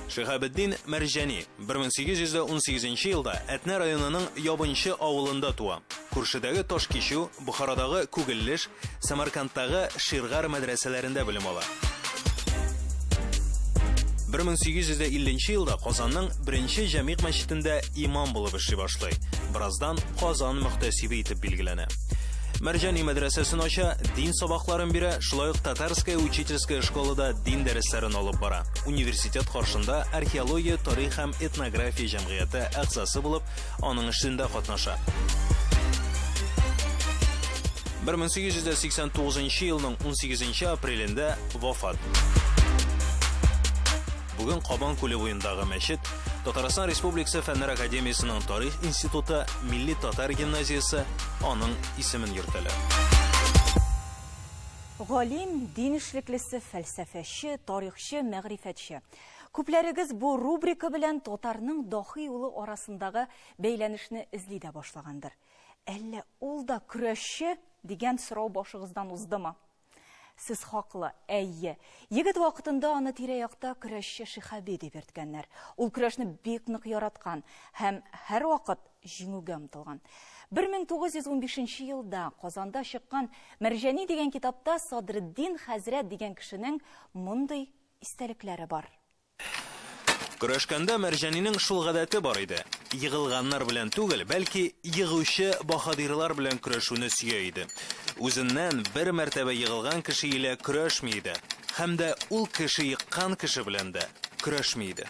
Шиһабетдин Мәрҗани 1818 елда Әтнә районының Ябынчы авылында туа. Күршедәге Ташкичү, Бохарадагы Күгеллеш, Сәмәркандтагы Ширгар мәдрәсәләрендә белем ала. 1850 елда Казанның беренче Җәмигъ мәчетендә имам булып эшли башлый. Бераздан Казан мөхтәсибе итеп билгеләнә. Мәрҗани мәдрәсәсен ача, дин сабакларын бирә, шулай ук Татарская учительская школада дин дәресләрен алып бара. Университет каршында археология, тарих һәм этнография җәмгыяте әгъзасы булып, аның эшендә катнаша. 1889 елның 18 апрелендә вафат. Бүген Кабан күле буендагы мәчет, Татарстан Республикасы Фәннәр академиясенең Тарих институты, Милли татар гимназиясе аның исемен йөртәләр. Галим, дин эшлеклесе, фәлсәфәче, тарихчы, мәгърифәтче. Күпләрегез бу рубрика белән татарның даһи улы арасындагы бәйләнешне эзли дә башлагандыр. Әллә ул да көрәшче дигән сорау башыгыздан уздымы? Сез хаклы, әйе. Егет вакытында аны тирә-якта көрәшче Шиһаби дип йөрткәннәр. Ул көрәшне бик нык яраткан һәм һәрвакыт җиңүгә омтылган. 1915 елда Казанда чыккан Мәрҗани дигән китапта Садретдин хәзрәт дигән кешенең мондый истәлекләре бар. Көрәшкәндә Мәрҗанинең шул гадәте бар иде, егылганнар белән түгел, бәлки егучы баһадирлар белән көрәшүне сөя иде. Үзеннән бер мәртәбә егылган кеше илә көрәшми иде һәм дә ул кеше еккан кеше белән дә көрәшми иде.